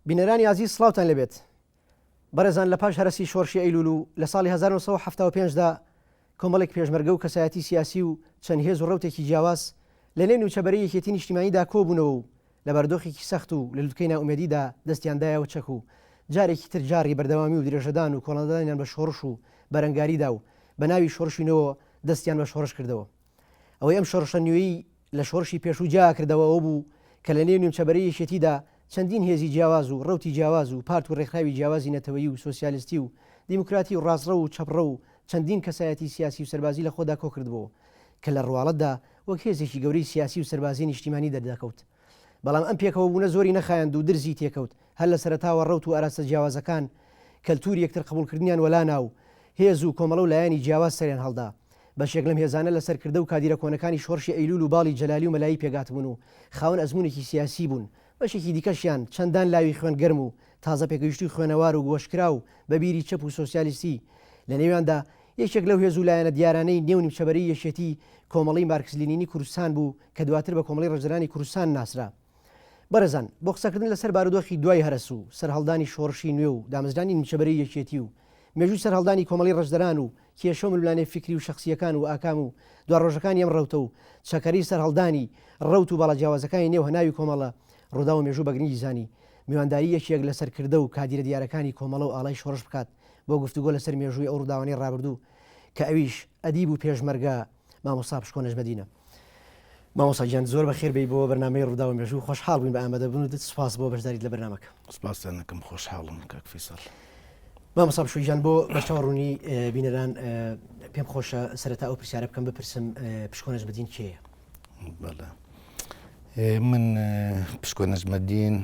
بینەرانی ئازیز سڵاوتان لێبێت. بەڕێزان لە پاش هەرەسی شۆڕشی ئەیلول و لە ساڵی 1975 دا کۆمەڵێک پێشمەرگە و کەسایەتی سیاسی و چەند هێز و ڕەوتێکی جیاواز لە نێو نیمچە بەرەی یەکێتی نیشتیمانیدا کۆبوونەوە و لە بارودۆخێکی سەخت و لە لوتکەی نائومێدیدا دەستیان دایەوە چەک و جارێکی تر جاڕی بەردەوامی و درێژەدان و کۆڵنەدانیان بە شۆڕش و بەرەنگاریدا و بە ناوی شۆڕشی نوێوە دەستیان بە شۆڕش کردەوە. ئەوەی ئەم شۆڕشە نوێی لە شۆڕشی پێشوو جیا کردەوە ئەوە بوو کە لە نێو نیمچە بەرەی یەکێتیدا چەندین هێزی جیاواز و ڕەوتی جیاواز و پارت و ڕێکخراوی جیاوازی نەتەوەیی و سۆسیالستی و دیموکراتی و ڕاستڕەو و چەپڕەو و چەندین کەسایەتی سیاسی و سەربازی لە خۆدا کۆکردبۆوە کە لە ڕواڵەتدا وەک هێزێکی گەورەی سیاسی و سەربازی نیشتیمانی دەردەکەوت. بەڵام ئەم پێکەوەبوونە زۆری نەخایاند و درزی تێکەوت، هەر لە سەرەتاوە ڕەوت و ئاراستە جیاوازەکان کەلتووری یەکتر قبوڵکردنیان وەلا نا و هێز و کۆمەڵە و لایەنی جیاواز سەریان هەڵدا. بەشێک لەم هێزانە لە سەرکردە و کادیرە کۆنەکانی شۆڕشی ئەیلوول و باڵی جەلالی و مەلایی پێکهاتبوون و خاوەن ئەزموونێکی سیاسی بوون، بەشێکی دیکەشیان چەندان لاوی خوێن گەرم و تازە پێگەیشتووی خوێنەوار و گۆشکراو بە بیری چەپ و سۆسیالیستی، لە نێویاندا یەکێک لەو هێز و لایەنە دیارانەی نێو نیمچەبەرەی یەکێتی، کۆمەڵەی مارکس لینینی کوردستان بوو کە دواتر بە کۆمەڵەی ڕەنجدەرانی کوردستان ناسرا. بەڕێزان، بۆ قسەکردن لەسەر بارودۆخی دوای هەرەس و سەرهەڵدانی شۆڕشی نوێ و دامەزرانی نیمچەبەرەی یەکێتی و مێژووی سەرهەڵدانی کۆمەڵەی ڕەنجدەران و کێشە و ململانێ فیکری و شەخسییەکان و ئاکام و دواڕۆژەکانی ئەم ڕەوتە و چەکەرەی سەرهەڵدانی ڕەوت و باڵا جیاوازەکانی نێو هەناوی کۆمەڵە، ڕووداو و مێژوو بە گرنگی زانی میوانداری یەکێک لە سەرکردە و کادیرە دیارەکانی کۆمەڵە و ئاڵای شۆڕش بکات بۆ گفتوگۆ لەسەر مێژووی ئەو ڕووداوانەی ڕابردوو کە ئەویش ئەدیب و پێشمەرگە مامۆستا پشکۆ نەجمەدینە. مامۆستا گیان زۆر بەخێر بێی بۆ بەرنامەی ڕووداو و مێژوو خۆشحاڵ بووین بە ئامادەبوونت سوپاس بۆ بەشداریت لە بەرنامەکە. سوپاستان دەکەم خۆشحاڵم کاک فەیسەڵ. مامۆستا پشکۆ گیان بۆ بەرچاو ڕوونی بینەران پێم خۆشە سەرەتا ئەو پرسیارە بکەم بپرسم پشکۆ نەجمەدین کێیە؟ بەڵێ من پشکۆ نەجمەدین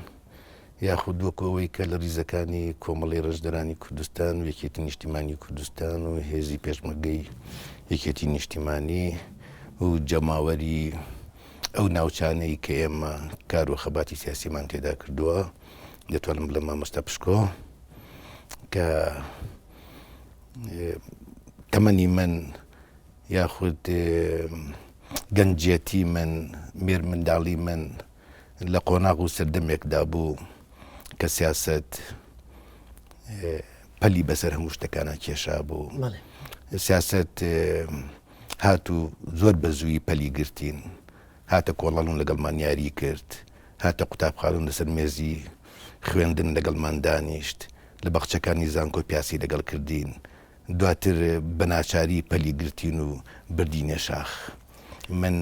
یاخود وەکو ئەوەی کە لە ریزەکانی کۆمەڵەی رەنجدەرانی کوردستان و یەکێتی نیشتیمانی کوردستان و هێزی پێشمەرگەی یەکێتی نیشتیمانی و جەماوەری ئەو ناوچانەی کە ئێمە کار و خەباتی سیاسیمان تێدا کردووە دەتوانم بڵێم مامۆستا پشکۆ کە تەمەنی من یاخود گەنجێتی من مێرمنداڵی من لە قۆناغ و سەردەمێکدا بوو کە سیاسەت پەلی بەسەر هەموو شتەکانە کێشا بوو. سیاسەت هات و زۆر بە زووی پەلی گرتین، هاتە کۆڵان و لەگەڵمان یاری کرد، هاتە قوتابخانە و لەسەر مێزی خوێندن لەگەڵمان دانیشت، لە باخچەکانی زانکۆ پیاسی لەگەڵ کردین، دواتر بە ناچاری پەلی گرتین و بردینە شاخ. من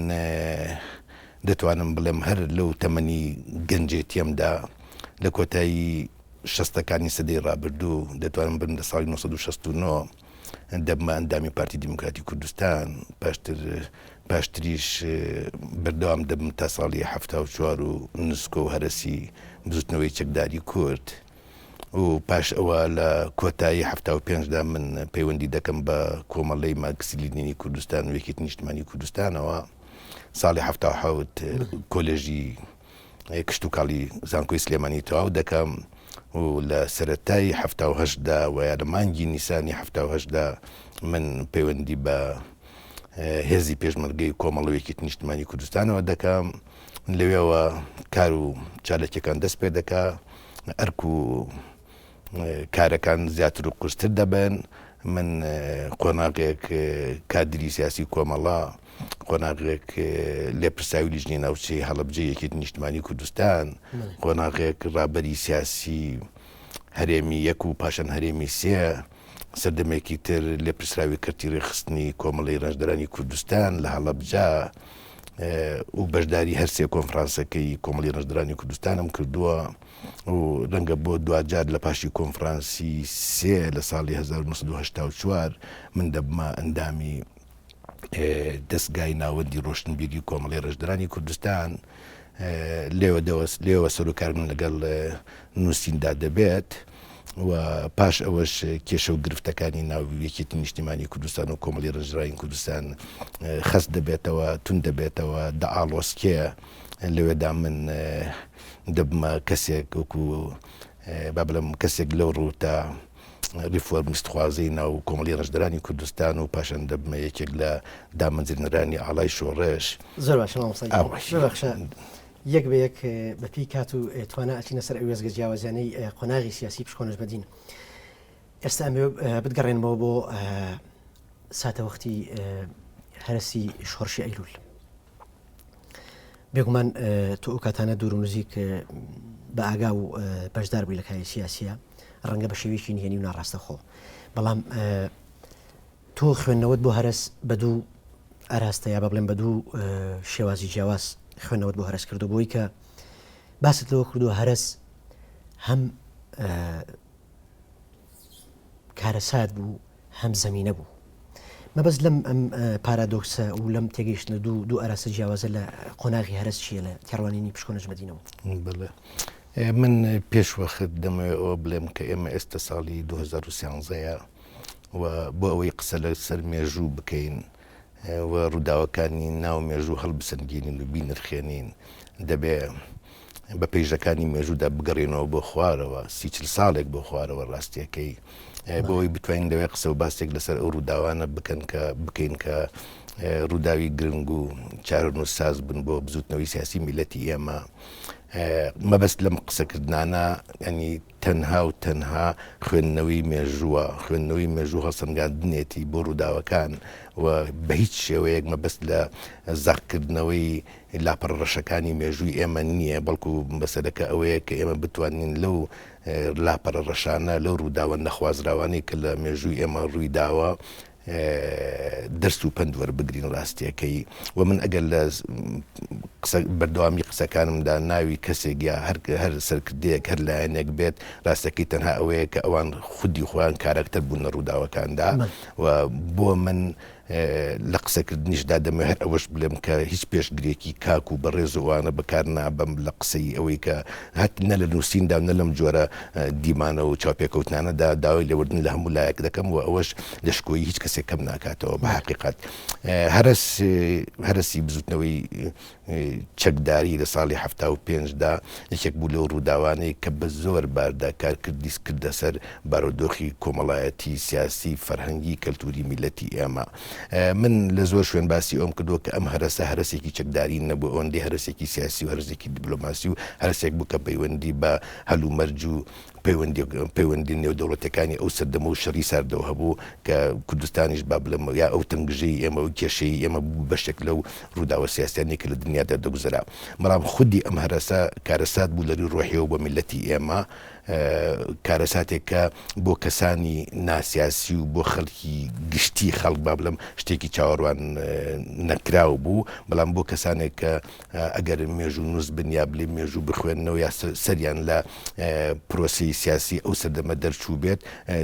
دەتوانم بڵێم هەر لەو تەمەنی گەنجێتیەمدا لە کۆتایی شەستەکانی سەدەی ڕابردوو دەتوانم بڵێم لە ساڵی 1969 دەبمە ئەندامی پارتی دیموکراتی کوردستان پاشتر پاشتریش بەردەوام دەبم تا ساڵی 74 و نسکۆ و هەرەسی بزوتنەوەی چەکداری کورد. و پاش ئەوە لە کۆتایی 75 دا من پەیوەندی دەکەم بە کۆمەڵەی مارکسی لینینی کوردستان و یەکێتی نیشتمانی کوردستانەوە ساڵی 77 کۆلێژی کشتوکاڵی زانکۆی سلێمانی تەواو دەکەم و لە سەرەتای 78 دا و یا لە مانگی نیسانی 78 دا من پەیوەندی بە هێزی پێشمەرگەی کۆمەڵ و یەکێتی نیشتمانی کوردستانەوە دەکەم لەوێوە کار و چالاکیەکان دەست پێ دەکا ئەرک و کارەکان زیاتر و قورستر دەبن من قۆناغێک کادری سیاسی کۆمەڵە قۆناغێک لێپرساوی لیژنەی ناوچەی هەڵەبجە یەکێتی نیشتمانی کوردستان قۆناغێک ڕابەری سیاسی هەرێمی یەک و پاشان هەرێمی سێ سەردەمێکی تر لێپرسراوی کەرتی ڕێکخستنی کۆمەڵەی ڕەنجدەرانی کوردستان لە هەڵەبجە و بەشداری هەرسێ کۆنفرانسەکەی کۆمەڵی ڕەنجدەرانی کوردستانم کردووە و ڕەنگە بۆ دواجار لە پاشی کۆنفرانسی سێ لە ساڵی 1984 من دەبمە ئەندامی دەستگای ناوەندی ڕۆشنبیری کۆمەڵی ڕەنجدەرانی کوردستان لێوە دەوەست لێوە سەرکار من لەگەڵ نووسیندا دەبێت و پاش ئەوەش کێشە و گرفتەکانی ناو یەکێتی نیشتیمانی کوردستان و کۆمەڵی ڕەنجدەرانی کوردستان خەست دەبێتەوە تون دەبێتەوە دەئاڵۆسکێ لەوێدا من دەبمە کەسێک وەکو با بڵێم کەسێک لەو ڕووتە ڕیفۆرمیستخوازەی ناو کۆمەڵی ڕەنجدەرانی کوردستان و پاشان دەبمە یەکێک لە دامەزرێنەرانی ئاڵای شۆڕش. زۆر باشە مامۆستا گیان. ببەخشە. یەک بە یەک بە پێی کات و توانا ئەچینە سەر ئەو وێستگە جیاوازیانەی قۆناغی سیاسی پشکۆ نەجمەدین. ئێستا ئەمەوێ بتگەڕێنمەوە بۆ ساتەوەختی هەرەسی شۆڕشی ئەیلول. بێگومان تۆ ئەو کاتانە دوور و نزیک بە ئاگا و بەشدار بووی لە کاری سیاسیە ڕەنگە بە شێوەیەکی نهێنی و ناڕاستەخۆ بەڵام تۆ خوێندنەوەت بۆ هەرەس بە دوو ئاراستە یا بە بڵێم بە دوو شێوازی جیاواز خوێندنەوەت بۆ هەرەس کردو بۆی کە باست لەوە کردووە هەرەس هەم کارەسات بوو هەم زەمینە بوو. مەبەست لەم ئەم پارادۆکسە و لەم تێگەیشتنە دوو دوو ئاراستە جیاوازە لە قۆناغی هەرەس چییە لە تێڕوانینی پشکۆ نەجمەدینەوە؟ بەڵێ. من پێش وەخت دەمەوێت ئەوە بڵێم کە ئێمە ئێستا ساڵی 2013 ە و بۆ ئەوەی قسە لەسەر مێژوو بکەین و ڕووداوەکانی ناو مێژوو هەڵبسەنگێنین و بینرخێنین دەبێ بە پەیژەکانی مێژوودا بگەڕێنەوە بۆ خوارەوە 30 ساڵێک بۆ خوارەوە ڕاستیەکەی بۆ ئەوەی بتوانین لەوێ قسە و باسێک لەسەر ئەو ڕووداوانە بکەن کە بکەین کە ڕووداوی گرنگ و چارەنووسساز بن بۆ بزوتنەوەی سیاسی میلەتی ئێمە مەبەست لەم قسەکردنانە ینی تەنها و تەنها خوێندنەوەی مێژووە، خوێندنەوەی مێژوو هەڵسەنگاندنێتی بۆ ڕووداوەکان و بە هیچ شێوەیەک مەبەست لە زەقکردنەوەی لاپەڕە ڕەشەکانی مێژووی ئێمە نییە، بەڵکو مەسەلەکە ئەوەیە کە ئێمە بتوانین لەو لاپەڕە ڕەشانە، لەو ڕووداوە نەخوازراوانەی کە لە مێژووی ئێمە ڕووی داوە، دەرس و پەند وەربگرین ڕاستیەکەی و من ئەگەر لە قسە بەردەوامی قسەکانمدا ناوی کەسێک یا هەر هەر سەرکردەیەک هەر لایەنێک بێت ڕاستەکەی تەنها ئەوەیە کە ئەوان خودی خۆیان کارەکتەر بوون لە ڕووداوەکاندا و بۆ من لە قسەکردنیشدا دەمەوێت هەر ئەوەش بڵێم کە هیچ پێشگرێکی کاک و بەڕێز و ئەوانە بەکار نابەم لە قسەی ئەوەی کە هەت نە لە نووسیندا و نە لەم جۆرە دیمانە و چاوپێکەوتنانەدا داوای لێبوردن لە هەموو لایەک دەکەم و ئەوەش لە شکۆی هیچ کەسێک کەم ناکاتەوە بە حەقیقەت هەرەس هەرەسی بزوتنەوەی چەکداری لە ساڵی 75 دا یەکێک بوو لەو ڕووداوانەی کە بە زۆر باردا کارکردی کردە سەر بارودۆخی کۆمەڵایەتی سیاسی فەرهەنگی کەلتوری میلەتی ئێمە من لە زۆر شوێن باسی ئەوم کردووە کە ئەم هەرەسە هەرەسێکی چەکداری نەبوو، ئەوەندەی هەرەسێکی سیاسی و هەرەسێکی دیبلۆماسی و هەرەسێک بوو کە پەیوەندی بە هەلومەرج و پەیوەندی پەیوەندی نێودەوڵەتیەکانی ئەو سەردەمە و شەڕی ساردەوە هەبوو کە کوردستانیش با بڵێم یا ئەو تەنگژەی ئێمە و کێشەی ئێمە بوو بەشێک لەو ڕووداوە سیاسیانەی کە لە دنیادا دەگوزەرا. بەڵام خودی ئەم هەرەسە کارەسات بوو لە رووی ڕۆحیەوە بۆ میللەتی ئێمە. کارەساتێک کە بۆ کەسانی ناسیاسی و بۆ خەڵکی گشتی خەڵک با بڵێم شتێکی چاوەڕوان نەکراو بوو، بەڵام بۆ کەسانێک کە ئەگەر مێژوونووس بن یا بلێ مێژوو بخوێننەوە یا سەریان لە پرۆسەی سیاسی ئەو سەردەمە دەرچوو بێت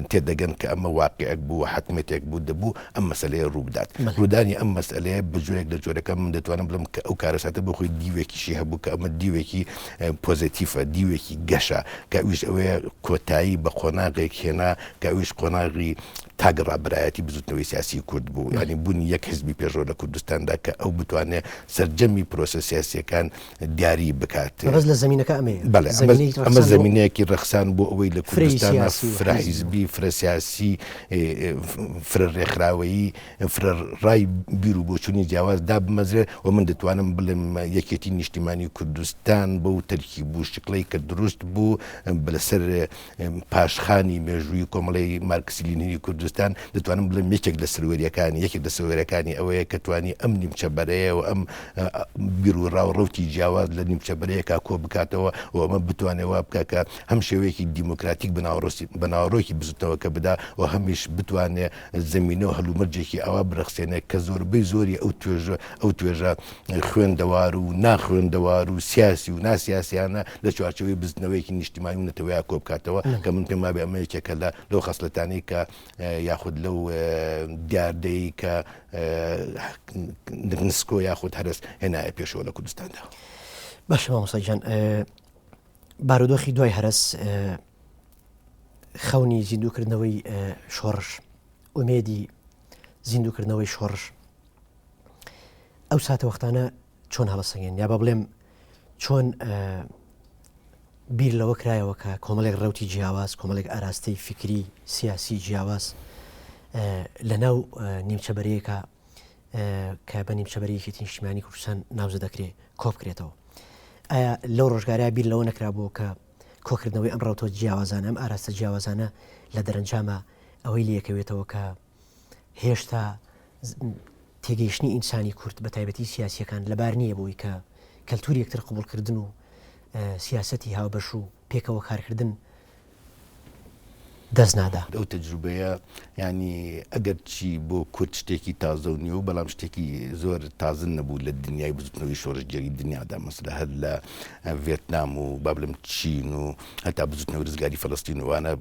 تێدەگەن کە ئەمە واقعێک بوو و حەتمێتێک بوو دەبوو ئەم مەسەلەیە ڕوو بدات. ڕوودانی ئەم مەسەلەیە بە جۆرێک لە جۆرەکان من دەتوانم بڵێم کە ئەو کارەساتە بۆ خۆی دیوێکیشی هەبوو کە ئەمە دیوێکی پۆزەتیفە، دیوێکی گەشە کە ئەویش ئەوەیە کۆتایی بە قۆناغێک هێنا کە ئەویش قۆناغی تاک ڕابەرایەتی بزوتنەوەی سیاسی کورد بوو، یانی بوونی یەک حزبی پێشڕەو لە کوردستاندا کە ئەو بتوانێ سەرجەمی پرۆسە سیاسییەکان دیاری بکات. مەبەست لە زەمینەکە ئەمەیە. بەڵێ، ئەمە زەمینەیەکی ڕەخسان بۆ ئەوەی لە کوردستاندا فرە حیزبی، فرە سیاسی، فرە ڕێکخراوەیی، فرە ڕای بیر و بۆچوونی جیاواز دابمەزرێ و من دەتوانم بڵێم یەکێتی نیشتیمانی کوردستان بەو تەرکیب و شکڵەی کە دروست بوو لەسەر پاشخانی مێژووی کۆمەڵەی مارکسی لینینی کوردستان دەتوانم بڵێم یەکێک لە سەروەریەکانی یەکێک لە سەروەرەکانی ئەوەیە کە توانی ئەم نیمچە بەرەیە و ئەم بیر و ڕا و ڕەوتی جیاواز لە نیمچە بەرەیەکا کۆ بکاتەوە و ئەمە بتوانێ وا بکا کە هەم شێوەیەکی دیموکراتیک بە ناوەڕۆکی بزوتنەوەکە بدا و هەمیش بتوانێ زەمینە و هەلومەرجێکی ئاوا برەخسێنێ کە زۆربەی زۆری ئەو توێژە ئەو توێژە خوێندەوار و ناخوێندەوار و سیاسی و ناسیاسیانە لە چوارچێوەی بزوتنەوەیەکی نیشتیمانی و نەتەوەیا کۆبکاتەوە کە من پێم وابێ ئەمە یەکێکە لە لەو خەسڵەتانەی کە یاخود لەو دیاردەی کە نسکۆ یاخود هەرەس هێنایە پێشەوە لە کوردستاندا. باشە مامۆستا گیان بارودۆخی دوای هەرەس خەونی زیندووکردنەوەی شۆڕش ئومێدی زیندووکردنەوەی شۆڕش ئەو ساتەوەختانە چۆن هەڵەسەنگێن یا بە بڵێم چۆن بیر لەوە کرایەوە کە کۆمەڵێک ڕوتی جیاواز کۆمەڵێک ئاراستەی فکری سیاسی جیاواز لە ناو نیمچە بەرەیەکە کە بە نیمچە بەرەیەکی نیشتیمانی کوردستان ناوزە دەکرێت کۆبکرێتەوە. ئایا لەو ڕۆژگارە بیر لەوە نەکرابوو کە کۆکردنەوەی ئەم ڕەوتە جیاوازانە، ئەم ئاراستە جیاوازانە لە دەرەنجاما ئەوەی لێکەوێتەوە کە هێشتا تێگەیشتنی ئینسانی کورد بە تایبەتی سیاسیەکان لەبار نییە بۆی کە کەلتوری یەکتر قبوڵکردن و سیاسەتی هاوبەش و پێکەوە کارکردن دەست نادا. ئەو تەجروبەیە یانی ئەگەر چی بۆ کورد شتێکی تازە و نیوە و بەڵام شتێکی زۆر تازە نەبوو لە دنیای بزوتنەوەی شۆڕشگێری دنیادا مەسلە هەر لە ڤێتنام و با بڵێم چین و هەتا بزوتنەوەی ڕزگاری فەلەستین و وانە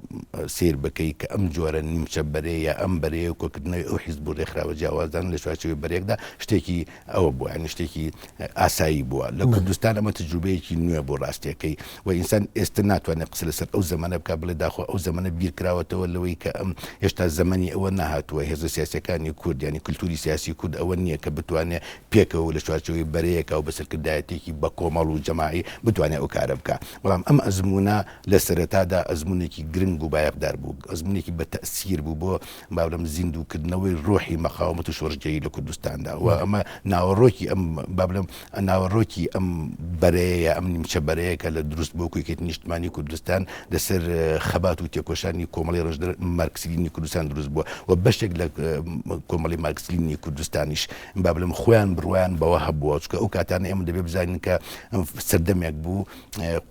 سیر بکەی کە ئەم جۆرە نیمچە بەرەیە ئەم بەرەیە و کۆکردنەوەی ئەو حیزب و ڕێکخراوە جیاوازان لە چوارچێوەی بەرەیەکدا شتێکی ئەوە بووە یانی شتێکی ئاسایی بووە لە کوردستان ئەمە تجروبەیەکی نوێ بوو ڕاستیەکەی و ئینسان ئێستا ناتوانێت قسە لەسەر ئەو زەمەنە بکات بڵێ داخۆ ئەو زەمەنە بیر کراوەتەوە لەوەی کە ئەم هێشتا زەمەنی ئەوە نەهاتووە هێزە سیاسیەکانی کورد یانی کلتوری سیاسی کورد ئەوە نییە کە بتوانێت پێکەوە لە چوارچێوەی بەرەیەکا و بە سەرکردایەتیەکی بەکۆمەڵ و جەماعی بتوانێت ئەو کارە بکا بەڵام ئەم ئەزموونە لە سەرەتادا ئەزموونێکی گرنگ و بایەخدار بوو ئەزموونێکی بە تەئسیر بوو بۆ با بڵێم زیندووکردنەوەی ڕۆحی مەقاومەت و شۆڕشگێری لە کوردستاندا و ئەمە ناوەڕۆکی ئەم با بڵێم ناوەڕۆکی ئەم بەرەیە ئەم نیمچە بەرەیە کە لە دروست بۆ یەکێتی نیشتمانی کوردستان لەسەر خەبات و تێکۆشانی کۆمەڵی ڕەنجدەر مارکسلینی کوردستان دروست بووە و بەشێک لە کۆمەڵی مارکسلینی کوردستانیش با بڵێم خۆیان بڕوایان بەوە هەبووە چونکە ئەو کاتانە ئێمە دەبێ بزانین کە سەردەمێک بوو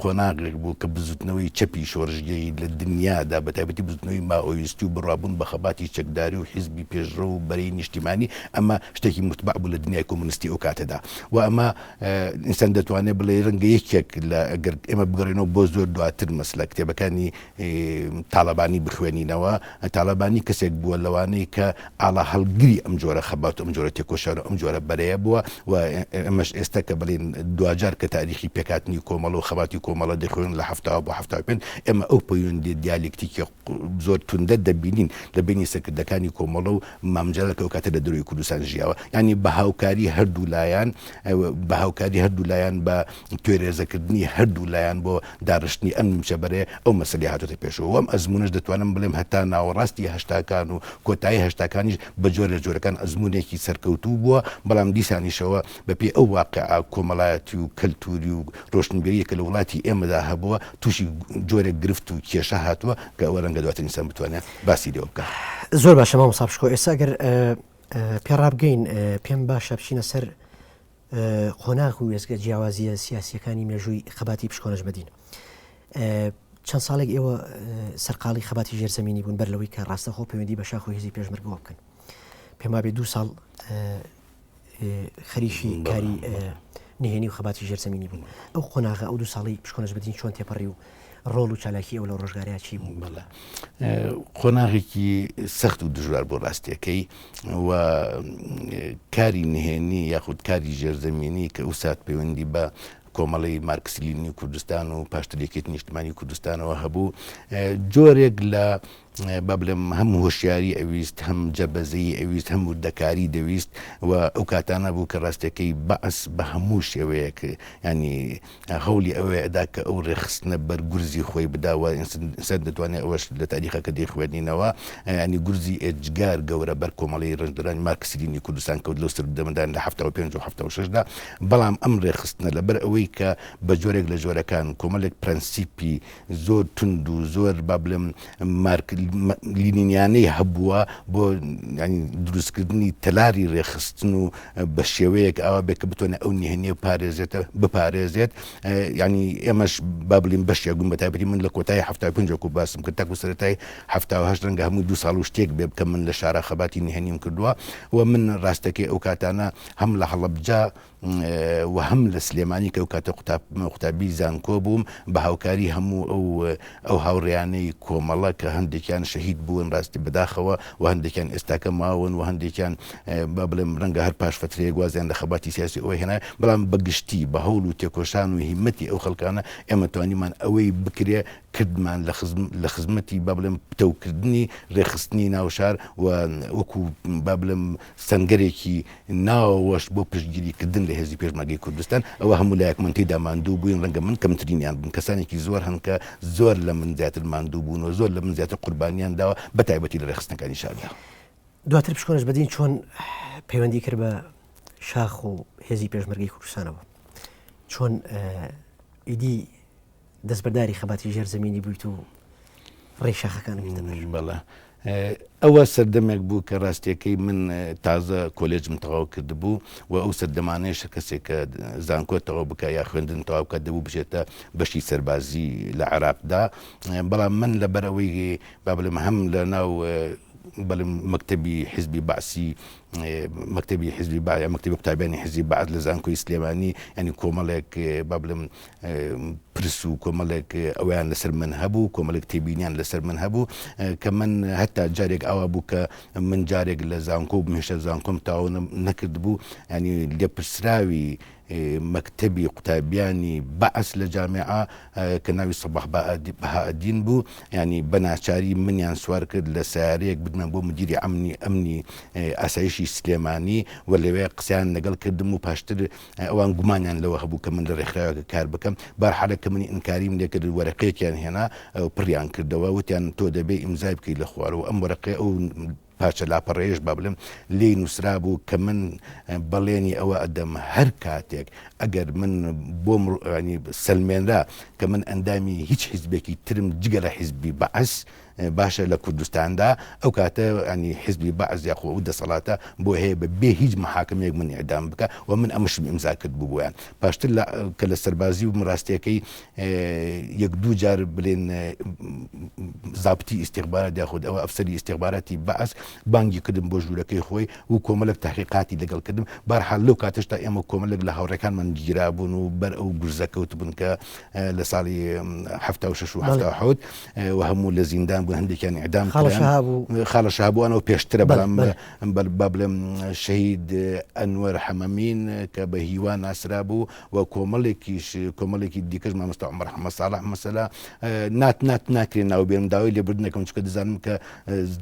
قۆناغێک بوو کە بزوتنەوەی چەپی شۆڕشگێری لە دنیادا بە تایبەتی بزوتنەوەی مائۆیستی و بڕوابوون بە خەباتی چەکداری و حیزبی پێشڕەو و بەرەی نیشتیمانی ئەمە شتێکی موتبەع بوو لە دنیای کۆمۆنیستی ئەو کاتەدا و ئەمە ئینسان دەتوانێت بڵێ رەنگە یەکێک لە گەر ئێمە بگەڕێنەوە بۆ زۆر دواتر مەسلە کتێبەکانی تاڵەبانی بخوێنینەوە، تاڵەبانی کەسێک بووە لەوانەی کە ئاڵاهەڵگری ئەم جۆرە خەبات و ئەم جۆرە تێکۆشان و ئەم جۆرە بەرەیە بووە و ئێمەش ئێستا کە بڵێین دواجار کە تاریخی پێکهاتنی کۆمەڵە و خەباتی کۆمەڵە دەخوێنین لە 70 بۆ 75 ئێمە ئەو پەیوەندیە دیالێکتیکیە زۆر توندە دەبینین لە بەینی سەرکردەکانی کۆمەڵە و مام جەلال کە ئەو کاتە لە دەرەوەی کوردستان ژیاوە یانی بە هاوکاری هەردوو لایان بە هاوکاری هەردوو لایان بە توێرێزەکردنی هەردوو لایان بۆ داڕشتنی ئەم نیمچە بەرەیە ئەو مەسەلەیە هاتۆتە پێشەوە و ئەم ئەزموونەش دەتوانم بڵێم هەتا ناوەڕاستی هەشتاکان و کۆتایی هەشتاکانیش بە جۆر لە جۆرەکان ئەزموونێکی سەرکەوتوو بووە بەڵام دیسانیشەوە بە پێی ئەو واقیعە کۆمەڵایەتی و کەلتووری و ڕۆشنبیرییە کە لە وڵاتی ئێمەدا هەبووە تووشی جۆرێک گرفت و کێشە هاتووە کە ئەوە ڕەنگە دواتر ئینسان بتوانێت باسی لێوە بکات. زۆر باشە مامۆستا پشکۆ ئێستا گەر پێ ڕابگەین پێم باشە بچینە سەر قۆناغ و وێستگە جیاوازییە سیاسییەکانی مێژووی خەباتی پشکۆ نەجمەدین. چەند ساڵێک ئێوە سەرقاڵی خەباتی ژێرزەمینی بوون بەر لەوەی کە ڕاستەخۆ پەیوەندی بە شاخ و هێزی پێشمەرگەوە بکەن. پێم وابێ دوو ساڵ خەریکی کاری نهێنی و خەباتی ژێرزەمینی بوون. ئەو قۆناغە ئەو دوو ساڵی پشکۆ نەجمەدین چۆن تێپەڕی و ڕۆڵ و چالاکی ئەو لەو ڕۆژگارەیە چی بوو؟ بەڵێ قۆناغێکی سەخت و دژوار بۆ ڕاستیەکەی و کاری نهێنی یاخود کاری ژێرزەمینی کە ئەو سات پەیوەندی بە کۆمەڵی مارکسلینی کوردستان و پاشتر یەکێتی نیشتمانی کوردستانەوە هەبوو جۆرێک لە با بڵێم هەم هۆشیاری ئەویست هەم جەبەزەیی ئەویست هەم وردەکاری دەویست و ئەو کاتانە بوو کە ڕاستەکەی بەعس بە هەموو شێوەیەک ینی هەوڵی ئەوەی ئەدا کە ئەو ڕێکخستنە بەر گورزی خۆی بدا و ئینسان دەتوانێت ئەوەش لە تاریخەکە دەیخوێنینەوە ینی گورزی ئێجگار گەورە بەر کۆمەڵی ڕەنجدەرانی مارکسلینی کوردستان کەوت لەو سەردەمەدان لە 75 و 76 دا بەڵام ئەم ڕێکخستنە لەبەر ئەوەی کە بە جۆرێک لە جۆرەکان کۆمەڵێک پرەنسیپی زۆر توند و زۆر با بڵێم مارک لینینیانەی هەبووە بۆ دروستکردنی تەلاری ڕێکخستن و بە شێوەیەک ئاوا بێت کە بتوانێت ئەو نهێنیە پارێزێتە بپارێزێت ینی ئێمەش با بڵیم بەشێک بووین بە تایبەتی من لە کۆتایی 75 وەکو باسم کرد تاکو سەرەتای 78 ڕەنگە هەموو دوو ساڵ و شتێک بێ بکە من لە شارە خەباتی نهێنیم کردووە و من ڕاستەکەی ئەو کاتانە هەم لە هەڵەبجە و هەم لە سلێمانی کە ئەو کاتە قوتابی زانکۆ بووم بە هاوکاری هەموو ئەو ئەو هاوڕێیانەی کۆمەڵە کە هەندێکیان شەهید بوون ڕاستی بەداخەوە و هەندێکیان ئێستاکە ماون و هەندێکیان با بڵێم ڕەنگە هەر پاش فترەیەک وازیان لە خەباتی سیاسی ئەوە هێنا بەڵام بە گشتی بە هەوڵ و تێکۆشان و هیمەتی ئەو خەڵکانە ئێمە توانیمان ئەوەی بکرێ کردمان لە خزمەتی با بڵێم پتەوکردنی ڕێکخستنی ناوشار و وەکو با بڵێم سەنگەرێکی ناوەوەش بۆ پشتگیری کردن لە هێزی پێشمەرگەی کوردستان، ئەوە هەموو لایەکمان تێیدا ماندوو بووین، ڕەنگە من کەمترینیان بم، کەسانێکی زۆر هەن کە زۆر لە من زیاتر ماندوو بوون و زۆر لە من زیاتر قوربانیان داوە، بە تایبەتی لە ڕێکخستنەکانی شاردا. دواتر پشکۆ نەجمەدین چۆن پەیوەندی کرد بە شاخ و هێزی پێشمەرگەی کوردستانەوە؟ چۆن ئیدی دەستبەرداری خەباتی ژێر زەمینی بوویت و ڕێی شاخەکانت گرتە بەر؟ بەڵێ ئەوە سەردەمێک بوو کە ڕاستیەکەی من تازە کۆلێجم تەواو کردبوو و ئەو سەردەمانەیش کەسێک کە زانکۆ تەواو بکە یا خوێندن تەواو بکات دەبوو بچێتە بەشی سەربازی لە عێراقدا بەڵام من لەبەر ئەوەی با بڵێم هەم لە ناو بەڵێم مەکتەبی حیزبی بەعسی مەکتەبی حیزبی بەعس یا مەکتەبی قوتابیانی حیزبی بەعس لە زانکۆی سلێمانی یانی کۆمەڵێک با بڵێم پرس و کۆمەڵێک ئەویان لەسەر من هەبوو کۆمەڵێک تێبینیان لەسەر من هەبوو کە من هەتا جارێک ئاوا بوو کە من جارێک لە زانکۆ بووم هێشتا زانکۆم تەواو نەکردبوو ینی لێپرسراوی مەکتەبی قوتابیانی بەعس لە جامیعە کە ناوی سەباح بەهائەدین بوو ینی بە ناچاری منیان سوار کرد لە سیارەیەک بدمە بۆ مدیری ئەمنی ئەمنی ئاسایشی سلێمانی و لەوێ قسەیان لەگەڵ کردم و پاشتر ئەوان گومانیان لەوە هەبوو کە من لە ڕێکخراوێکە کار بکەم بارحالە کە منی ئینکاریم لێکرد وەرەقەیەکیان هێنا پڕیان کردەوە وتیان تۆ دەبێ ئیمزای بکەیت لە خوارەوە ئەم وەرەقەیە ئەو پارچە لاپەڕەیەش با بڵێم لێی نووسرابوو کە من بەڵێنی ئەوە ئەدەم هەر کاتێک ئەگەر من بۆم ینی سەلمێنرا کە من ئەندامی هیچ حیزبێکی ترم جگە لە حیزبی بەعس باشە لە کوردستاندا ئەو کاتە ینی حیزبی بەعس یاخۆ ئەو دەسەڵاتە بۆ هەیە بە بێ هیچ محاکمەیەک من ئیعدام بکە و من ئەمەشم ئیمزا کرد بوو بۆیان پاشتر لە کە لە سەربازی و ڕاستیەکەی یەک دوو جار بلێن زابتی ئیستیخبارات یاخود ئەوە ئەفسەری ئیستیخباراتی بەعس بانگی کردم بۆ ژوورەکەی خۆی و کۆمەلک تحقیقاتی لەگەڵ کردم بارحال لەو کاتەشتا ئێمە کۆمەلک لە هاوڕێکانمان گیرابوون و بەر ئەو گورزە کەوتبوون کە لە ساڵی 76 و 77 و هەموو لە زیندان بوون هەندێکیان ئیعدام کران خاڵە شەهابووانەوە پێشترە بەڵام با بڵێم شەهید ئەنوەر حەمەمین کە بە هیوا ناسرابوو و کۆمەڵێکیش کۆمەڵێکی دیکەش مامۆستا عومەر حەمە ساڵح مەسەلا نات نات ناکرێ ناو بێنم داوای لێبوردن دەکەم چونکە دەزانم کە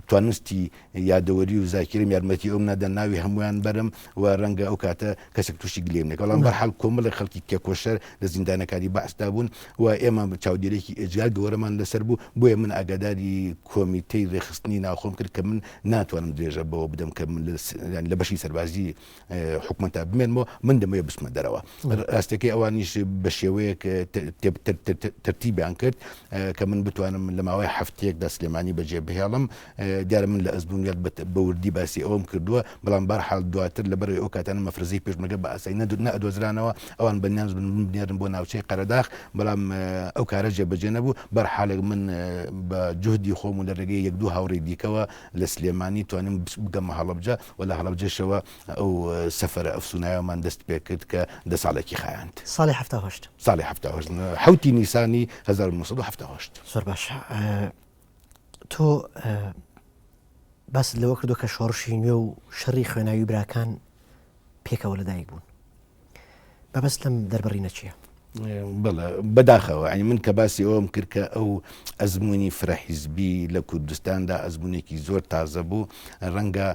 توانستی یادەوەری و زاکیرم یارمەتی ئەوم نادا ناوی هەموویان بەرم و ڕەنگە ئەو کاتە کەسێک تووشی گلێم نەکە بەڵام بەرحاڵ کۆمەڵێک خەڵکی تێکۆشەر لە زیندانەکانی بەعسدا بوون و ئێمە چاودێرێکی ئێجگار گەورەمان لەسەر بوو بۆیە من ئاگاداری کۆمیتەی ڕێکخستنی ناوخۆم کرد کە من ناتوانم درێژە بەوە بدەم کە من لە بەشی سەربازی حکومەتە بمێنمەوە من دەمەوێت بچمە دەرەوە ڕاستەکەی ئەوانیش بە شێوەیەک تەرتیبیان کرد کە من بتوانم لە ماوەی هەفتەیەکدا سلێمانی بەجێ بهێڵم دیارە من لە ئەزمونیات بە وردی باسی ئەوەم کردووە بەڵام بارحاڵ دواتر لەبەرەوەی ئەو کاتانە مەفرەزەی پێشمەرگە بە ئاسایی نەئەدۆزرانەوە ئەوان بەنیاز بن من بنێرن بۆ ناوچەی قەرەداخ بەڵام ئەو کارە جێبەجێ نەبوو بەرحاڵێک من بە جوهدی خۆم و لە ڕێگەی یەک دوو هاوڕێی دیکەوە لە سلێمانی توانیم بگەمە هەڵەبجە و لە هەڵەبجەشەوە ئەو سەفەرە ئەفسوناویەمان دەست پێ کرد کە دە ساڵێکی خایاند. ساڵی 78. ساڵی 78 حەوتی نیسانی 1978. زۆر باشە تۆ باست لەوە کردو کە شۆڕشی نوێ و شەڕی خوێناوی براکان پێکەوە لەدایک بوون. مەبەست لەم دەربڕینە چییە؟ بەڵێ بەداخەوە یانی من کە باسی ئەوەم کرد کە ئەو ئەزمموی فرە حیزبی لە کوردستاندا ئەزمونێکی زۆر تازە بوو ڕەنگە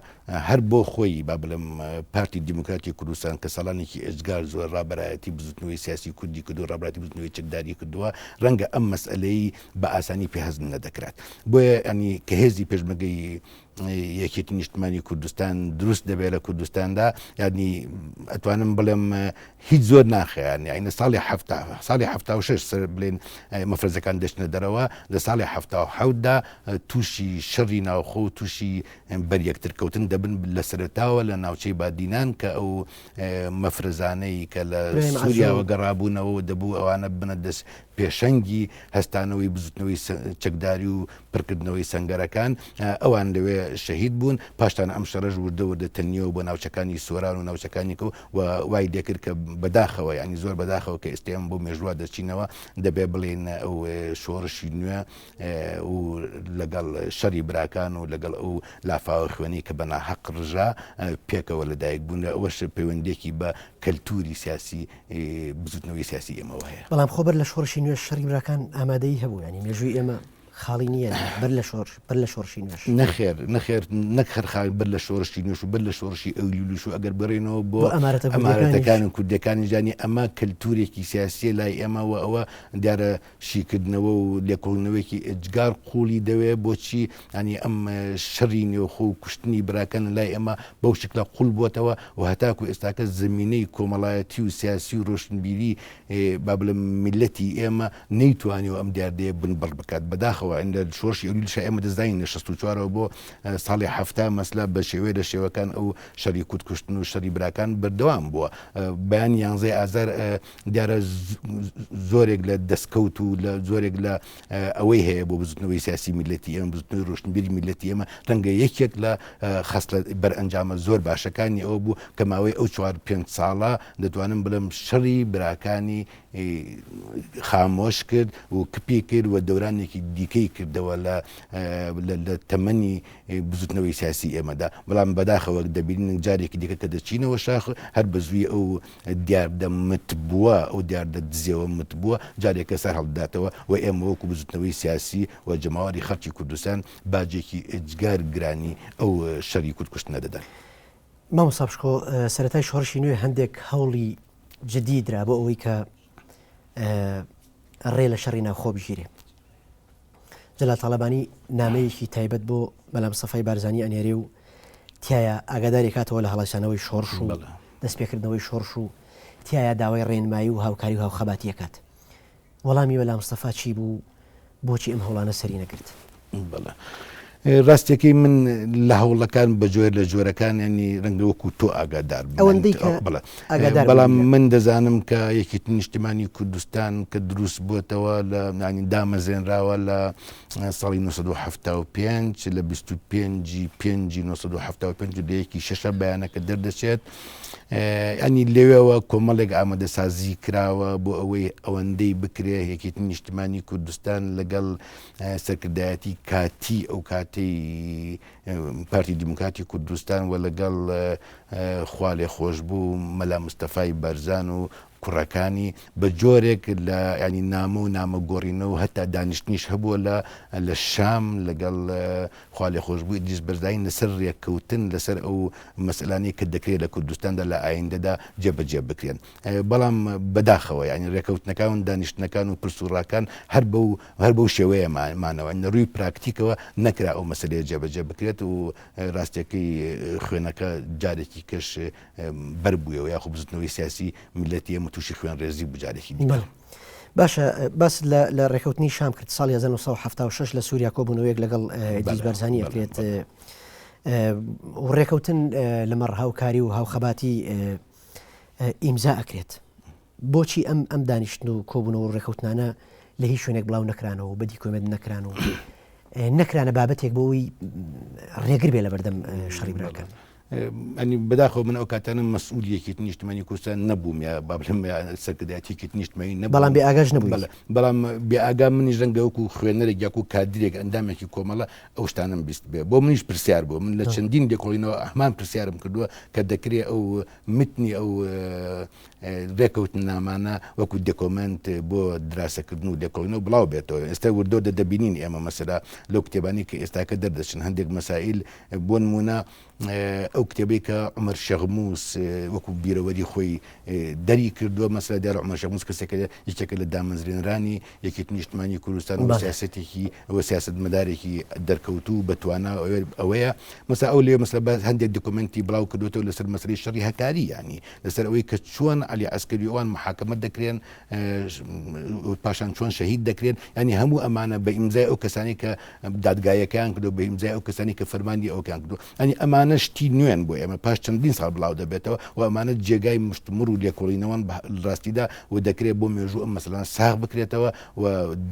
هەر بۆ خۆی با بڵێم پارتی دیموکراتی کوردستان کە ساڵانێکی ئێجگار زۆر ڕابەرایەتی بزوتنەوەی سیاسی کوردی کردو ڕابراتی بزوتنەوەی چەکداری کردووە ڕەنگە ئەم مەسئلەی بە ئاسانی پێ هەزم نەدەکرات بۆیە ینی کە هێزی پێشمەگەی یەکێتی نیشتمانی کوردستان دروست دەبێت لە کوردستاندا یعنی ئەتوانم بڵێم هیچ زۆر ناخیان یعنی لە ساڵی ساڵی ه سەر بڵێن مەفرەزەکان دەچنە دەرەوە لە ساڵی حەوتدا تووشی شەڕی ناوخۆ و تووشی بەریەکتر کەوتن دەبن لە سەرتاوە لە ناوچەی بادینان کە ئەو مەفرەزانەی کە لە سووریاوە گەڕابوونەوە دەبوو ئەوانە بنە دەست پێشەنگی هەستانەوەی بزوتنەوەی چەکداری و پڕکردنەوەی سەنگەرەکان، ئەوان لەوێ شەهید بوون، پاشتان ئەم شەڕەش وردە وردە تەنیەوە بۆ ناوچەکانی سۆران و ناوچەکانی کە و وای لێکرد کە بەداخەوە یانی زۆر بەداخەوە کە ئێستا ئێمە بۆ مێژووە دەچینەوە دەبێ بڵێین ئەو شۆڕشی نوێ و لەگەڵ شەڕی براکان و لەگەڵ ئەو لافاوە خوێنەی کە بە ناحەق ڕژا پێکەوە لەدایک بوون ئەوەش پەیوەندیەکی بە کەلتوری سیاسی بزوتنەوەی سیاسی ئێمەوە هەیە. بەڵام خۆ بەر لە شۆڕشی نوێش شەڕی براکان ئامادەیی هەبوو یانی مێژووی ئێمە. خاڵی نییە بەر لە شۆڕش بەر لە شۆڕشی نوێش. نەخێر نەخێر نەک هەر خاوی بەر لە شۆڕشی نوێش و بەر لە شۆڕشی ئەیلولیش و ئەگەر بگەڕێینەوە بۆ بۆ ئەمارەتە کوردیەکانیش. ئەمارەتەکان و کوردیەکانیش یانی ئەمە کەلتورێکی سیاسیە لای ئێمە و ئەوە دیارە شیکردنەوە و لێکۆڵینەوەیەکی ئێجگار قوڵی دەوێ بۆچی یانی ئەم شەڕی نێوخۆ و کوشتنی براکان لای ئێمە بەو شکلە قوڵ بووەتەوە و هەتاکو ئێستاکە زەمینەی کۆمەڵایەتی و سیاسی و ڕۆشنبیری با بڵێم میللەتی ئێمە نەیتوانیوە ئەم دیاردەیە بنبڕ بکات. بەداخەوە لە شۆڕشی ئەیلولیشا ئێمە دەزانین لە 64 ەوە بۆ ساڵی 70 مەسلە بە شێوەیە لە شێوەکان ئەو شەڕی کورد کوشتن و شەڕی براکان بەردەوام بووە. بەیانی یانزەی ئازار دیارە زۆرێک لە دەستکەوت و لە زۆرێک لە ئەوەی هەیە بۆ بزوتنەوەی سیاسی میللەتی ئێمە، بزوتنەوەی ڕۆشنبیری میللەتی ئێمە، ڕەنگە یەکێک لە خەسڵەت بەرئەنجامە زۆر باشەکانی ئەوە بوو کە ماوەی ئەو چوار پێنج ساڵە دەتوانم بڵێم شەڕی براکانی خامۆش کرد و کپی کرد و دەورانێکی دیکەی کردەوە لە لە تەمەنی بزوتنەوەی سیاسی ئێمەدا. بەڵام بەداخەوە دەبینین جارێکی دیکە کە دەچینەوە شاخ هەر بە زووی ئەو دیاردە متبووە، ئەو دیاردە دزێوە متبووە جارێکە سەر هەڵدەداتەوە و ئێمە وەکو بزوتنەوەی سیاسی و جەماوەری خەڵکی کوردستان باجێکی ئێجگار گرانی ئەو شەری کورد کوشتنە دەدەن. مامۆستا پشکۆ، سەرەتای شۆڕشی نوێ هەندێک هەوڵی جدی درا بۆ ئەوەی کە ڕێ لە شەڕی ناوخۆ بگیرێ. جەلال تاڵەبانی نامەیەکی تایبەت بۆ مەلا مستەفای بارزانی ئەنێرێ و تیایا ئاگاداری کاتەوە لە هەڵایسانەوەی شۆڕش و دەستپێکردنەوەی شۆڕش و تیایا داوای ڕێنمایی و هاوکاری و هاوخەباتی ئەکات. وەڵامی مەلا مستەفا چی بوو و بۆچی ئەم هەوڵانە سەری نەگرت؟ بەڵێ. ڕاستیەکەی من لە هەوڵەکان بە جۆر لە جۆرەکان ینی ڕەنگە وەکو تۆ ئاگادار بم. ئەوەندەی کە بەڵێ. ئاگادار بەڵام بووم لە. من دەزانم کە یەکێتی نیشتمانی کوردستان کە دروست بووەتەوە لە یانی دامەزرێنراوە لە ساڵی 1975 لە 25 پێنجی 1975 لە یەکی شەشە بەیانەکە دەردەچێت. ینی لەوێوە کۆمەڵێک ئامادەسازی کراوە بۆ ئەوەی ئەوەندەی بکرێ یەکێتی نیشتمانی کوردستان لەگەڵ سەرکردایەتی کاتی ئەو کاتەی پارتی دیموکراتی کوردستان و لەگەڵ خوالێخۆشبوو مەلا مستەفای بەرزان و کوڕەکانی بە جۆرێک لە ینی نامە و نامە گۆڕینە و هەتا دانیشتنیش هەبووە لە لە شام لەگەڵ خوالێخۆشبوو ئیدریس بەرزانی لەسەر رێککەوتن لەسەر ئەو مەسەلانەی کە دەکرێت لە کوردستاندا لە ئایندەدا جێبەجێ بکرێن. بەڵام بەداخەوە یانی رێکەوتنەکان و دانیشتنەکان و پرس و ڕاکان هەر بەو هەر بەو شێوەیە مانەوە لە ڕووی پراکتیکەوە نەکرا ئەو مەسەلەیە جێبەجێ بکرێت و ڕاستیەکەی خوێنەکە جارێکی کەش بەربوویەوە یاخۆ بزوتنەوەی سیاسی میللەتی ئێمە تووشی خوێنڕێزی بوو جارێکی دیکە. بەڵێ. باشە باست لە لە ڕێکەوتنی شام کرد ساڵی 1976 لە سووریا کۆبوونەوەیەک لەگەڵ ئیدریس بارزانی ئەکرێت و ڕێکەوتن لەمەڕ هاوکاری و هاوخەباتی ئیمزا ئەکرێت. بۆچی ئەم ئەم دانیشتن و کۆبوونەوە و ڕێکەوتنانە لە هیچ شوێنێک بڵاو نەکرانەوە و بە دیکۆمێنت نەکران و نەکرانە بابەتێک بۆ ئەوەی ڕێگر بێ لە بەردەم شەڕی براکان؟ ئەنی بەداخەوە من ئەو کاتانە مەسئولی یەکێتی نیشتمانی کوردستان نەبووم یا با بڵێم سەرکردایەتی یەکێتی نیشتمانی نەبووم. بەڵام بێ ئاگاش نەبووی. بەڵێ بەڵام بێ ئاگا منیش ڕەنگە وەکوو خوێنەرێک یاکوو کادرێک ئەندامێکی کۆمەڵە ئەو شتانەم بیست بێ بۆ منیش پرسیار بوو من لە چەندین لێکۆڵینەوە ئەهمان پرسیارم کردووە کە دەکرێ ئەو متنی ئەو رێکەوتننامانە وەکو دێکۆمێنت بۆ دراسەکردن و لێکۆڵینەوە بڵاو بێتەوە. ئێستا وردەوردە دەبینین ئێمە مەسەلا لەو کتێبانەی کە ئێستاکە دەردەچن هەندێک مەسائیل بۆ نموونە ئەو کتێبەی کە عومەر شێخموس وەکو بیرەوەری خۆی دەری کردووە مەسەلا دیارە عومەر شێخموس کەسێکە یەکێکە لە دامەزرێنرانی یەکێتی نیشتمانی کوردستان و سیاسەتێکی و سیاسەتمەدارێکی دەرکەوتوو بە توانا ئەوەیە مەسا ئەو لێ مەسە بە هەندێک دۆکۆمێنتی بڵاو کردوێتەوە لەسەر مەسەلەی شەڕی هەکاری ینی لەسەر ئەوەی کە چۆن علی عسکەری ئەوان محاکمە دەکرێن پاشان چۆن شەهید دەکرێن ینی هەموو ئەمانە بە ئیمزای ئەو کەسانی کە دادگایەکان کردو بە ئیمزای ئەو کەسانی کە فەرمانی ئەوکان کردو ئەنی ئەمانە شتی نوێن بۆ ئێمە پاش چەندین ساڵ بڵاو دەبێتەوە و ئەمانە جێگای مشتومڕ و لێکۆڵینەوەن بە ڕاستیدا و دەکرێت بۆ مێژوو ئەم مەسەلانە ساغ بکرێتەوە و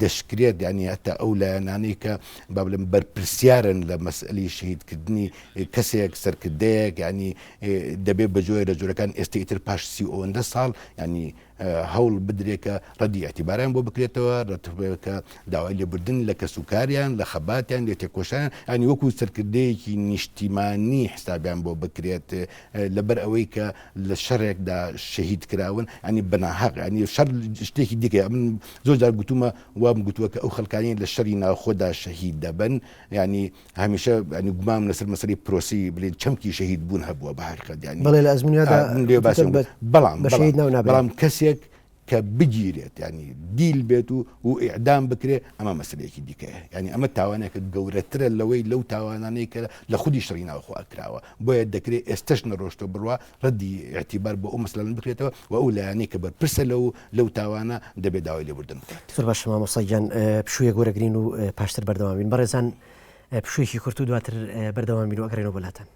دەشکرێت یانی هەتا ئەو لایەنانەی کە با بڵێم بەرپرسیارن لە مەسئەلەی شەهیدکردنی کەسێک سەرکردەیەک یانی دەبێت بە جۆرە لە جۆرەکان ئێستا ئیتر پاش سی ئەوەندە ساڵ یانی. هەوڵ بدرێ کە ڕەدی ئیعتیباریان بۆ بکرێتەوە، کە داوای لێبوردن لە کەسوکاریان، لە خەباتیان، لە تێکۆشانیان، یانی وەکو سەرکردەیەکی نیشتیمانی حسابیان بۆ بکرێت، لەبەر ئەوەی کە لە شەڕێکدا شەهید کراون، یانی بە ناهەق، یانی شەڕ شتێکی دیکەیە، من زۆر جار گوتوومە، وام گوتووە کە ئەو خەڵکانەی لە شەڕی ناوخۆدا شەهید دەبن، یانی هەمیشە یانی گومانم لەسەر مەسەلەی پرۆسەی بلێن چەمکی شەهید بوون هەبووە بە حەقیقەت یانی بەڵێ لە ئەزموونیادا من لێ باسم بە بەڵام بە شەهید بەڵام ناو نابرێن. بەڵام کەسێک کە بگیرێت یانی دیل بێت و و ئیعدام بکرێ ئەمە مەسەلەیەکی دیکەیە یانی ئەمە تاوانێکە گەورەترە لەوەی لەو تاوانانەی کە لە خودی شەڕی ناوخۆ کراوە بۆیە دەکرێ ئێستەش نەڕۆشتوە بڕوا ڕەدی ئیعتیبار بۆ ئەو مەسەلانە بکرێتەوە و ئەو لایەنەی کە بەرپرسە لەو لەو تاوانە دەبێ داوای لێبوردن بکات. زۆر باشە مامۆستا گیان پشوویەک وەرەگرین و پاشتر بەردەوام بین. بەڕێزان پشوویەکی کورت و دواتر بەردەوام بین و ئەگەڕێینەوە بۆ لاتان.